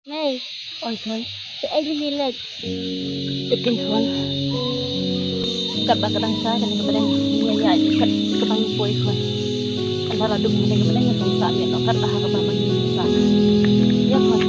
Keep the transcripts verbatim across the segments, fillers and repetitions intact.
Hey. Oi khun. Te ai ni lek. Te pun khun. Kat ba ka dang sa kane ka bneng. Ïa ïa kat ka bang poi khun. Kan da la dum kane ka bneng ka sa ïa kat ba ha ka bang sa. Ïa khun.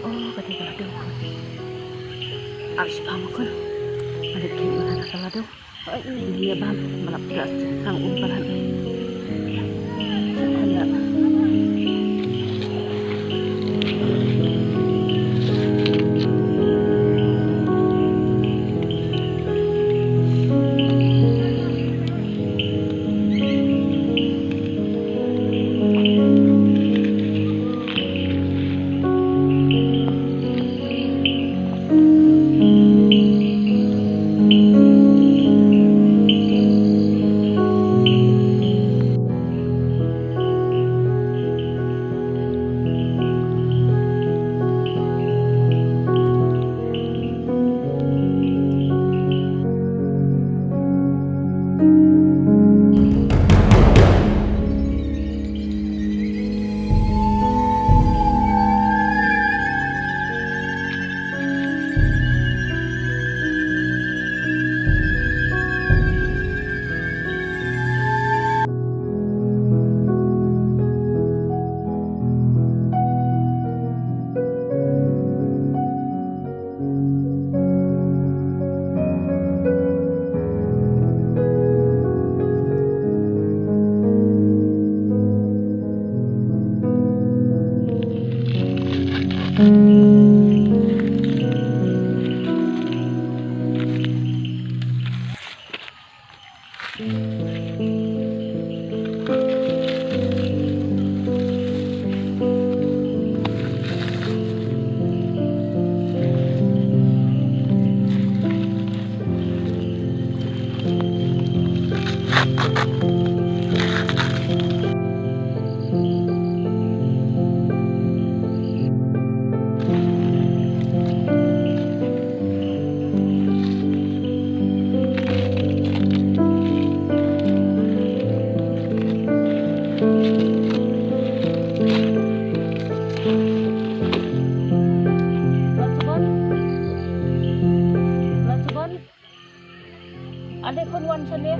Oh, ka dei ka la dei. Ar shi pam ko. Ada ki mana ka la dei. Ai, ni ya bam, malap gas, sang um palan. Sukhan ya. Ale khun wan sha ne.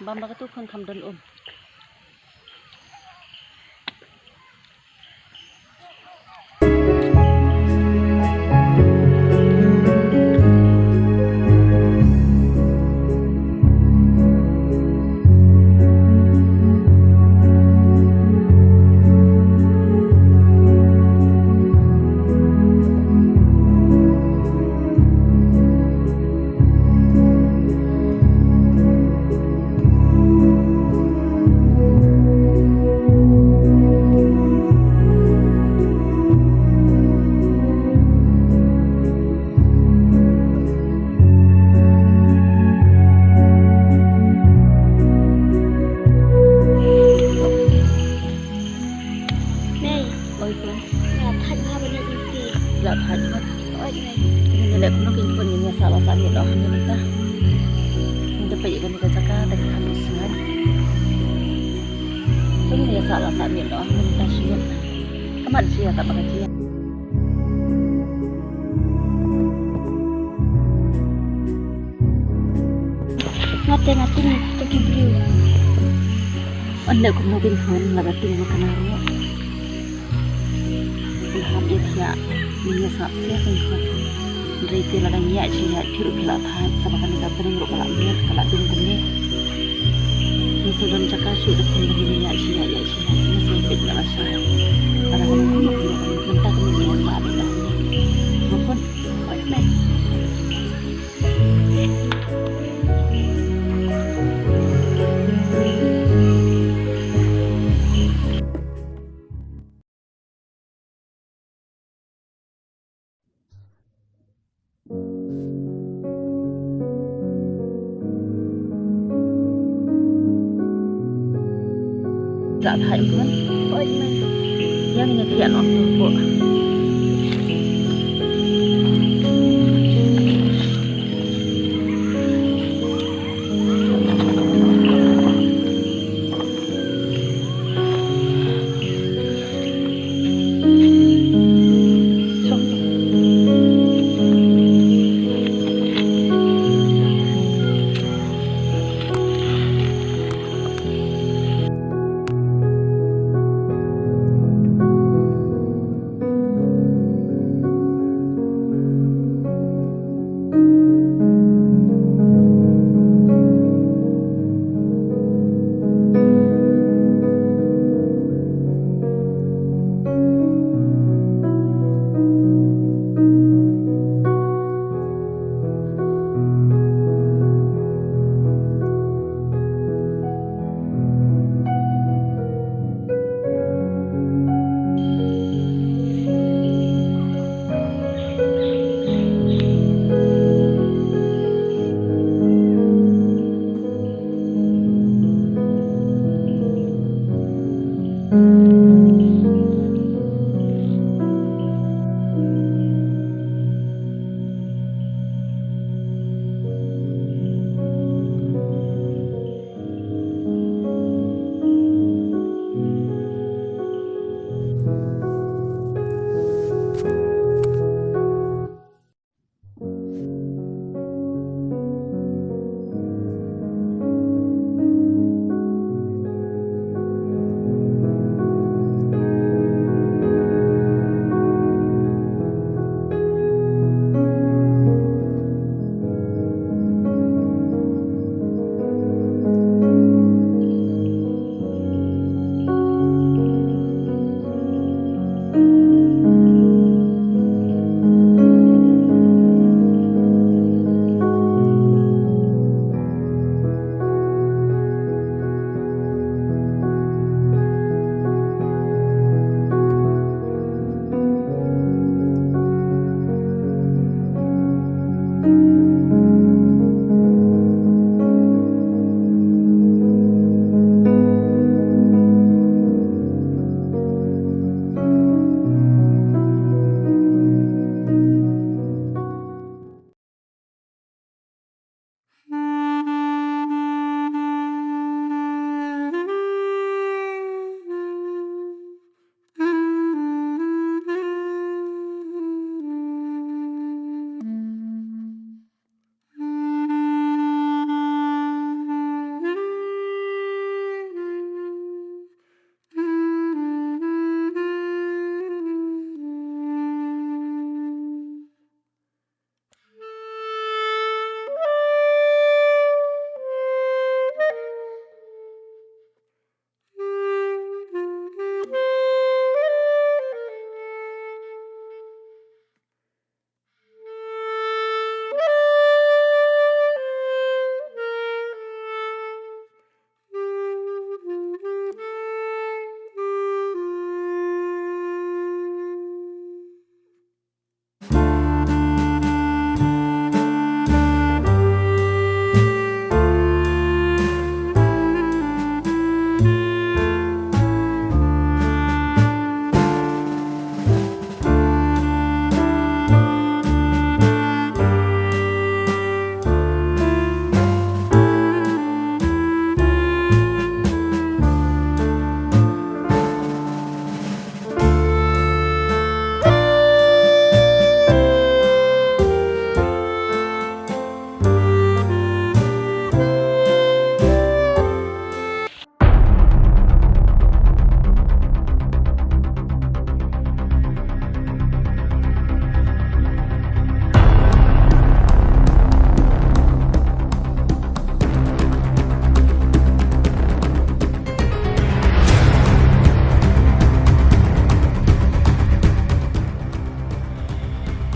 Bam ba katu khun kham don um. Leh kumno kin khun, ngin ïa sah la sah miet noh mynta. Ngin da peit ïa kane ka jaka da ka kham sngewsih. Kumno ngin ïa sah la sah miet noh mynta shi miet. Ka mat shi ïa kaba ka jia. Nga te nga te ngi to ki briew. Ynda kumno kin khun, la ba ting ma ka na ruh. Ynda hap ïa thiah, ngin ïa sah thiah kin khun. Hynrei te la dang ïaid shi ïaid, phi ruh phi la thait, sa ba kane ka pdeng ruh ka la miet, ka la dum kumne. Ngin sa don jaka shuh da khun, ba ngin ïaid shi ïaid, ïaid shi ïaid, ngin sa peit na la shai. Ka dang kumno kumno, mynta kumno ngin ïa sah da khun. Ba khun, khun ne. Za thait khun. Oi, man. Ïa ngin ïa thiah noh tu.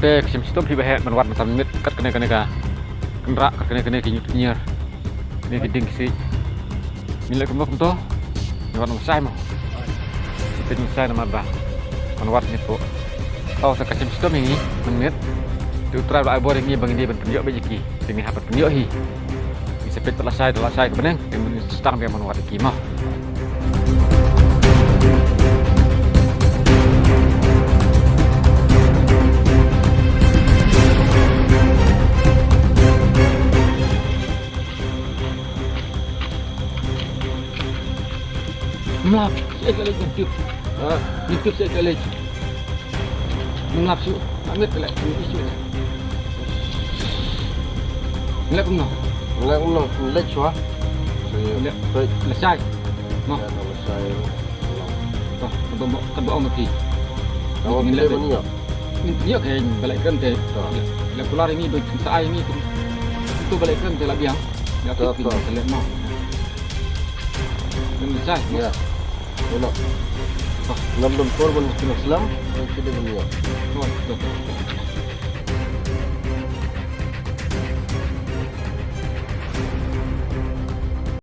Te ka shem shitom hi ba heh ban wad mynta mynmiet kat kane kane ka kynrah, kat kane kane ki ñiut ñiar. Kane ki dieng ki siej. Ngin leh kumno kumto? Ngin wad na lashai mo. Te ngin lashai namar ba ban wad mynmiet ko. Tau sa ka shem shitom hi mynmiet. Te U Trai u la ai bor ïa ngi ba ngin dei ban pynïoh beit ïa ki. Te ngin hap ban pynïoh hi. Ngin sa peit pat lashai, lashai ka bneng, te ngin sdang biang ban wad ïa ki mo. Mlap, shu leit, ngin tip. Ha? Ngin tip shu leit. Mlap shu, amit leh, ngin tip shu. Leh kumno? Leh kumno? Leh shuwa. Leh. Leh. Lashai. Mo. Leh lashai. Toh, ka ba, ka ba ong mati. Ka ba ngin leh ban ïoh. Ngin ïoh ka ba leh kren te. Toh. Leh kular ïa ngi ba sa ai ïa ngi tu. Tu ba leh kren te la biang. Ïa, toh, tu toh. Leh mo. Ngin lashai. Ïa. Toh. Ngam dum por ban kena slam, ban kena ban ïoh. Toh, toh, toh.